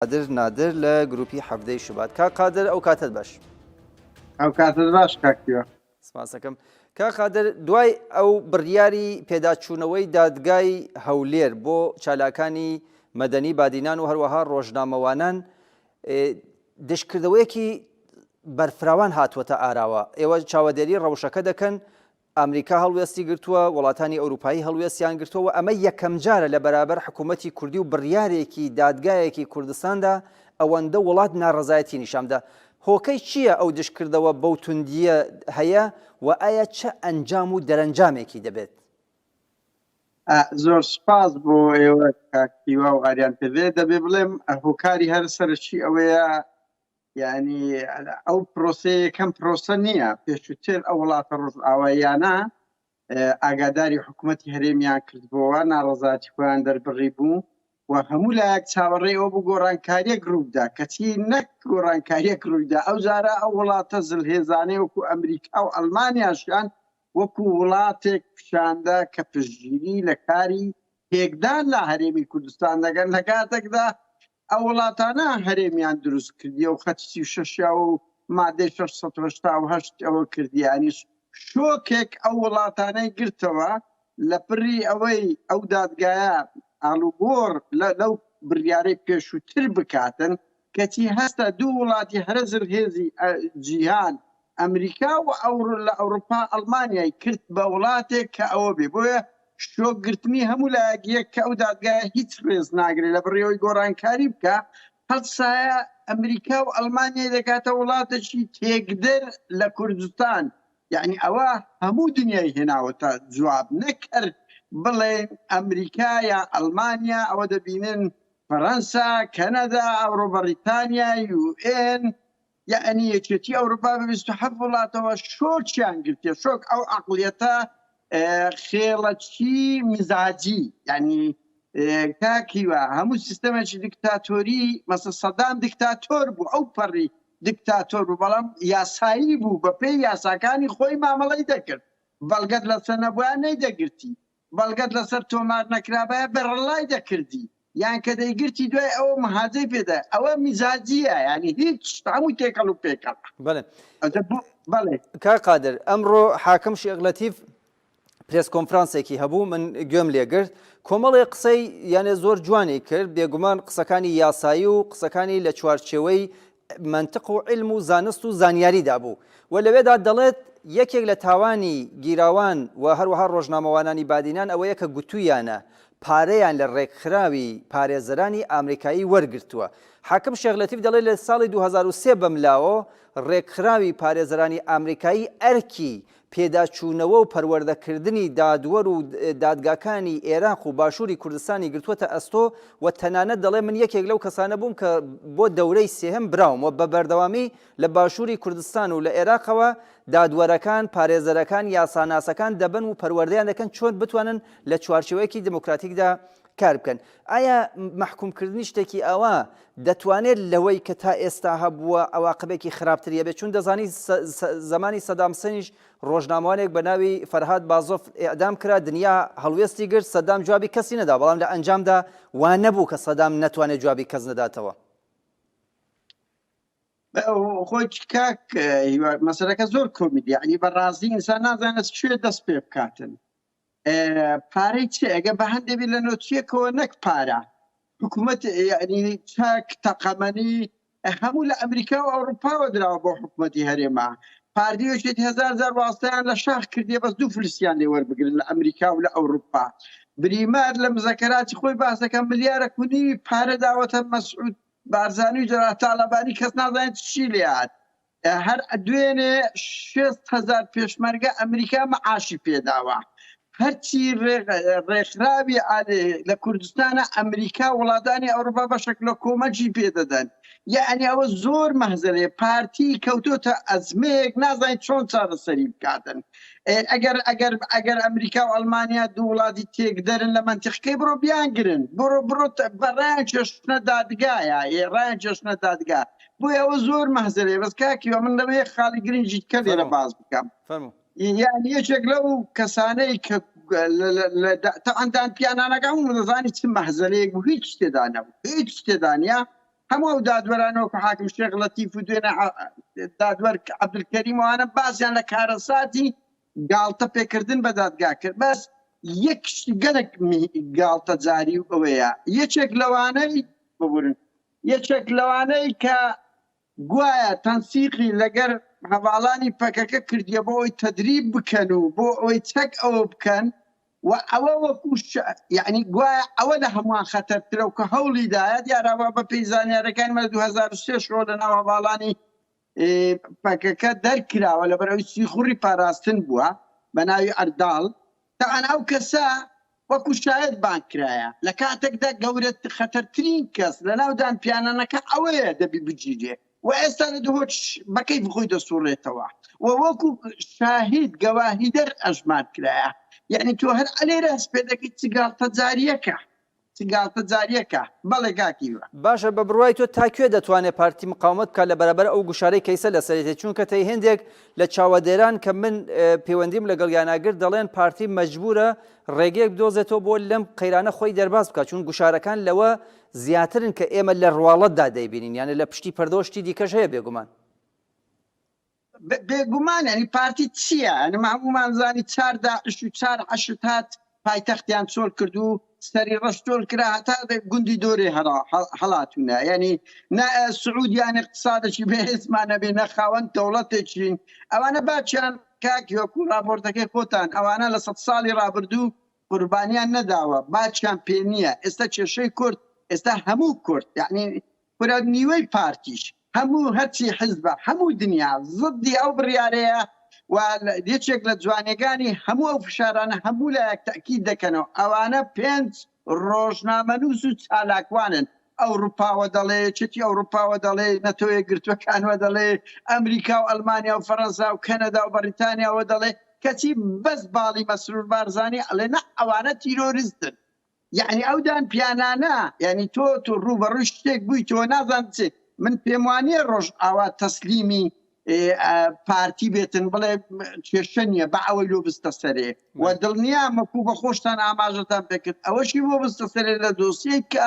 قادر نادر لە گروپی حەڤدەی شوبات. کاک قادر ئەو کاتەت باش. ئەو کاتت باش کاک هیوا. سپاسەکەم. کاک قادر دوای ئەو بڕیاری پێداچوونەوەی دادگای هەولێر بۆ چالاکانی مەدەنی بادینان و هەروەها ڕۆژنامەوانان دژکردەوەیەکی بەرفراوان هاتووەتە ئاراوە ئێوە چاوەدێری ڕەوشەکە دەکەن ئامریکا هەڵوێستی گرتووە، وڵاتانی ئەوروپایی هەڵوێستیان گرتووە و ئەمە یەکەمجارە لە بەرابەر حکوومەتی کوردی و بڕیارێکی دادگایەکی کوردستاندا ئەوەندە وڵات ناڕەزایەتی نیشان بدا. هۆکەی چییە ئەو دژکردەوە بەو توندییە هەیە و ئایا چ ئەنجام و دەرەنجامێکی دەبێت؟ زۆر سوپاس بۆ ئێوە کاک هیوا و ئاریان تێڤێ. دەبێ بڵێم هۆکاری هەرە سەرەکی ئەوەیە یعنی ئەو پرۆسەیە یەکەم پرۆسە نییە پێشووتر ئەو وڵاتە ڕۆژئاواییانە ئاگاداری حکوومەتی هەرێمیان کردبووەوە ناڕەزایەتی خۆیان دەربڕی بوو و هەموو لایەک چاوەڕێی ئەوە بوو گۆڕانکاریەک ڕووبدا کەچی نەک گۆڕانکاریەک ڕوویدا ئەو جارە ئەو وڵاتە زلهێزانەی وەکو ئەمریکا و ئەڵمانیاشیان وەکو وڵاتێک پیشاندا کە پشتگیری لە کاری تێکدان لە هەرێمی کوردستان دەکەن لە کاتێکدا ئەو وڵاتانە هەرێمیان دروست کردیە و خەتی 36 و مادەی 688 ئەوە کردیانیش شۆکێک ئەو وڵاتانەی گرتەوە لە پڕی ئەوەی ئەو دادگایە ئاڵوگۆڕ لەو بڕیارەی پێشووتر بکاتن کەچی هەستە دوو وڵاتی هەرە زلهێزی جیهان ئەمریکا و لە ئەوروپا ئەڵمانیای کرد بە وڵاتێک کە ئەوە بێ بۆیە شۆک گرتنی هەموو لایەک یەک کە ئەو دادگایە هیچ ڕێز ناگرێت لە بڕیەوەی گۆڕانکاری بکە هەڵسایە ئەمریکا و ئەڵمانیای دەکاتە وڵاتێکی تێکدەر لە کوردستان یعنی ئەوە هەموو دنیای هێناوەتە جواب نەک هەر بڵێن ئەمریکا یا ئەڵمانیا ئەوە دەبینن فەرەنسا کەنەدا ئەوڕۆ بەڕیتانیا یوئێن یەعنی یەکێتی ئەوروپا بە 27 وڵاتەوە شۆکیان گرتێ شۆک ئەو عقلیەتە خێڵەکی میزاجی یعنی کاک هیوا هەموو سیستەمێکی دیکتاتۆری مەسە سەدام دیکتاتۆر بوو ئەو پەڕی دیکتاتۆر بوو بەڵام یاسایی بوو بەپێی یاساکانی خۆی مامەڵەی دەکرد بەڵگەت لەسەر نەبووە نەیدەگرتی بەڵگەت لەسەر تۆمار نەکرابایە بەرەڵای دەکردی یان کە دەیگرتی دوای ئەوە مهاجەی پێدا ئەوە میزاجیە یانی هیچ هەموو تێکەڵ و پێکەڵ. بەڵێ ئەجە بۆ بەڵێ. کاک قادر ئەمڕۆ حاکم شێخ لەتیف پرێس کۆنفرانسێکی هەبوو من گوێم لێگرت کۆمەڵێ قسەی یانێ زۆر جوانی کرد بێگومان قسەکانی یاسایی و قسەکانی لە چوارچێوەی مەنتق و عیلم و زانست و زانیاریدا بوو و لەوێدا دەڵێت یەکێک لە تاوانی گیراوان و هەروەها ڕۆژنامەوانانی بادینان ئەوەیە کە گوتوویانە پارەیان لە ڕێکخراوی پارێزەرانی ئامریکایی وەرگرتووە. حاکم شێخ لەتیف دەڵێت لە ساڵی 2003 بەملاوە ڕێکخراوی پارێزەرانی ئامریکایی ئەرکی پێداچوونەوە و پەروەردەکردنی دادوەر و دادگاکانی ئێراق و باشووری کوردستانی گرتووەتە ئەستۆ و تەنانەت دەڵێ من یەکێک لەو کەسانە بووم کە بۆ دەورەی سێهەم براوم و بە بەردەوامی لە باشووری کوردستان و لە ئێراقەوە دادوەرەکان، پارێزەرەکان، یاساناسەکان دەبەن و پەروەردەیان دەکەن چۆن بتوانن لە چوارچێوەیەکی دێموکراتیکدا کار بکەن. ئایا مەحکوومکردنی شتێکی ئاوا دەتوانێت لەوەی کە تا ئێستا هەبووە عەواقبێکی خراپتری هەبێت؟ چون دەزانی زەمانی سەدام حسێنیش ڕۆژنامەوانێک بە ناوی فەرهاد بازۆف ئیعدام کرا، دنیا هەڵوێستی گرت، سەدام جوابی کەسی نەدا، بەڵام لە ئەنجامدا وا نەبوو کە سەدام نەتوانێت جوابی کەس نەداتەوە. خۆی کاک هیوا مەسەلەکە زۆر کۆمیدیە، یەعنی بە ڕازی ئینسان نازانێت کوێ دەست پێ بکاتن. پارەی چێ ئەگە بە هەندێ بی لە نۆچیەکەوە نەک پارە حکوومەت یعنی چەک تەقەمەنی هەموو لە ئەمریکا و ئەوروپاوە دراوە بۆ حکوومەتی هەرێمە پارتی یەکێتی هەزار جار واستەیان لە شاخ کردیە بەس دوو فلسیان لێ وەربگرن لە ئەمریکا و لە ئەوروپا بریمار لە مزەکەراتی خۆی باس دەکەن ملیارەک و نیوی پارە داوەتە مەسعود بارزانی و جەلال تاڵەبانی کەس نازانێت چی لێ هات هەر دوێنێ 6 هەزار پێشمەرگە ئەمریکا مەعاشی پێداوە هەرچی ڕێکخراوی لە کوردستانە ئەمریکا وڵاتانی ئەوروپا بەشێک لە کۆمەکی پێدەدەن یعنی ئەوە زۆر مەهزەلەیە پارتی کەوتۆتە ئەزمەیەک نازانین چۆن چارەسەری بکاتن ئەگەر ئەگەر ئەگەر ئەمریکا و ئەلمانیا دوو وڵاتی تێکدەرن لە مەنتیقەکەی بڕۆ بیانگرن بڕۆ بڕۆ بەڕیان چێشتنە دادگایە ڕایان چێشتنە دادگا بۆیە ئەوە زۆر مەهزەلەیە بەس کاک هیوا من دەمەوێت یەک خاڵی گرنگی کە لێرە باس بکەم یعنی یەکێک لەو کەسانەی کە تەعەن دان پیانانەکە هەموو دەزانی چ مەهزەلەیەک بوو هیچ تێدا نەبوو هیچ تێدا نییە. هەموو ئەو دادوەرانە وەکو حاکم شێخ لەتیف و دوێنێ دادوەر عەبدولکەریم وانە باسیان لە کارەساتی گاڵتە پێکردن بە دادگا کرد بەس یەک گەلک گاڵتە جاری و ئەوەیە یەکێک لەوانەی ببورن یەکێک لەوانەی کە گوایە تەنسیقی لەگەر هەڤاڵانی پەکەکە کردیە بۆ ئەوی تەدریب بکەن و بۆ ئەوەی چەک ئەوە بکەن و ئەوە وەکو یعنی گوایە ئەوە لە هەمووان خەتەرترە و کە هەوڵی دایە دیارەوە بە پێی زانیارەکانی مە 2003 شۆ لە ناو هەڤاڵانی پەکەکە دەرکراوە لەبەر ئەوی سیخوڕی پاراستن بووە بە ناوی ئەرداڵ تەعەن ئەو کەسە وەکو شایەت بانگ کرایە لە کاتێکدا گەورە خەتەرترین کەس لە ناو دانپیانانەکە ئەوەیە دەبی بگیرێ و ئێستا لە دهۆک بە کەیف خۆی دەسوڕێتەوە و وەکو شاهید گەواهیدەر ئەژمار کرایە یعنی تۆ هەر ئەلێرە هەست پێ دەکەیت چ گاڵتەجارییەکە چ گاڵتەجارییەکە بەڵێ کاک هیوا. باشە بە بڕوای تۆ تا کوێ دەتوانێت پارتی مقاومەت بکات لە بەرابەر ئەو گوشارەی کەیسە لەسەرێتی چونکە تەی هێندێک لە چاوەدێران کە من پەیوەندیم لەگەڵیانا گرت دەڵێن پارتی مەجبورە ڕێگەیەک بدۆزێتەوە بۆ لەم قەیرانە خۆی دەرباز بکات چون گوشارەکان لەوە زیاترن کە ئێمە لە ڕواڵەتدا دەیبینین یانە لە پشتی پەردەوە شتی دیکەش هەیە بێگومان. بێگومان یانی پارتی چییە؟ یانی هەموومان زانی چار داعش و چار حەشد هات پایتەختیان چۆل کرد و سەری ڕەش چۆل کرا هەتا گوندی دۆرێ هەڵاتونە یعنی نە سعودیان اقتصادێکی بەهێزمان نەبێ نە خاوەن دەوڵەتێکین ئەوانە باچیان کاک یۆکو راپۆرتەکەی خۆتان ئەوانە لە سە ساڵی ڕابردوو قوربانیان نەداوە باچیان پێ نییە ئێستا کێشەی کورد ئێستا هەموو کورد یعنی کورە نیوەی پارتیش هەموو هەرچی حزبە هەموو دنیا زدی ئەو بڕیارەیە و یەکێک لە جوانیەکانی هەموو ئەو فشارانە هەموو لایەک تەئکید دەکەنەوە ئەوانە پێنج ڕۆژنامەنووس و چالاکوانن ئەوڕوپاوە دەڵێ یەکێتی ئەوڕوپاوە دەڵێ نەتەوە یەکگرتووەکانوە دەڵێ ئەمریکا و ئەلمانیا و فەرەنسا و کەنەدا و بەڕیتانیاوە دەڵێ کەچی بەس باڵی مەسرور بارزانی ئەڵێ نا ئەوانە تیرۆریستن یەعنی ئەو دان پیانانە یعنی تۆ تۆ ڕووبەڕووی شتێک بووی تۆ نازان چ من پێم وانییە ڕۆژئاوا تەسلیمی پارتی بێتن بڵێ کێشە نییە بە ئەوەی لۆ بستە سەرێ و دڵنیا مەکو بە خۆشتان ئاماژەتان پێکرد ئەوەشی بۆ بستە سەرێ لە دۆسیەی کە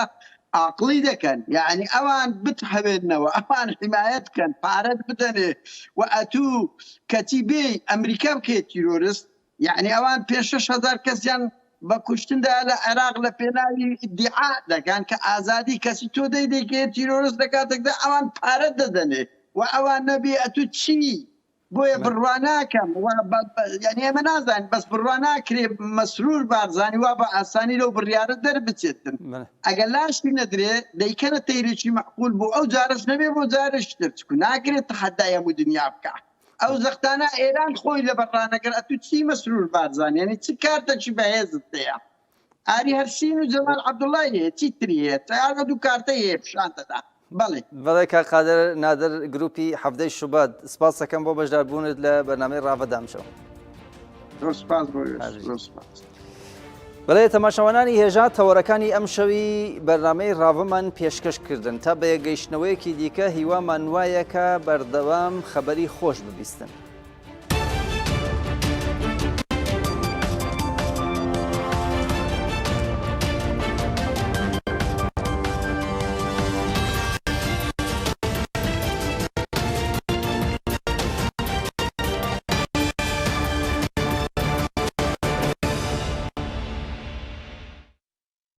ئاقلی دەکەن یعنی ئەوان بتهەوێنەوە ئەوان حمایەت بکەن پارەت بدەنێ و ئەتوو کەچی بێ ئەمریکا بکەیت تیرۆرست یەعنی ئەوان پێ 6000 کەسیان بە کوشتندا لە عێراق لە پێناوی ئیدیعا دەکەن کە ئازادی کەسی تۆ دەی دەیکەیە تیرۆرست لە کاتێکدا ئەوان پارەت دەدەنێ و ئەوان نەبێ ئەتو چی بۆیە بڕوا ناکەم و یعنی ئێمە نازانین بەس بڕوا ناکرێ مەسرور بارزانی وا بە ئاسانی لەو بڕیارە دەربچێتن ئەگەر لاشی نەدرێ دەیکەنە تەیرێکی مەعقول بۆ ئەو جارەش نەبێ بۆ جارێکی تر چکو ناکرێت تەحەدای هەموو دنیا بکا. ئەو زەختانە ئێران خۆی لەبەر ڕانەگەر ئەتو چی مەسرور بارزانی یعنی چ کارتەکی بەهێزت هەیە ئاری هەرسین و جەمال عەبدوڵای هەیە چی تری هەیە تەیارە دوو کارتەی هەیە پیشان دەدا بەڵێ. بەڵێ کاک قادر نادر گروپی حەڤدەی شوبات سپاس دەکەم بۆ بەشداربوونت لە بەرنامەی ڕاڤەدا ئەمشەو. زۆر سپاس بۆ زۆر سپاس. بەڵێ تەماشاوانانی هێژا تەوەرەکانی ئەمشەوی بەرنامەی ڕاڤەمان پێشکەش کردن تا بەیەکگەیشتنەوەیەکی دیکە هیوامان وایە کە بەردەوام خەبەری خۆش ببیستن.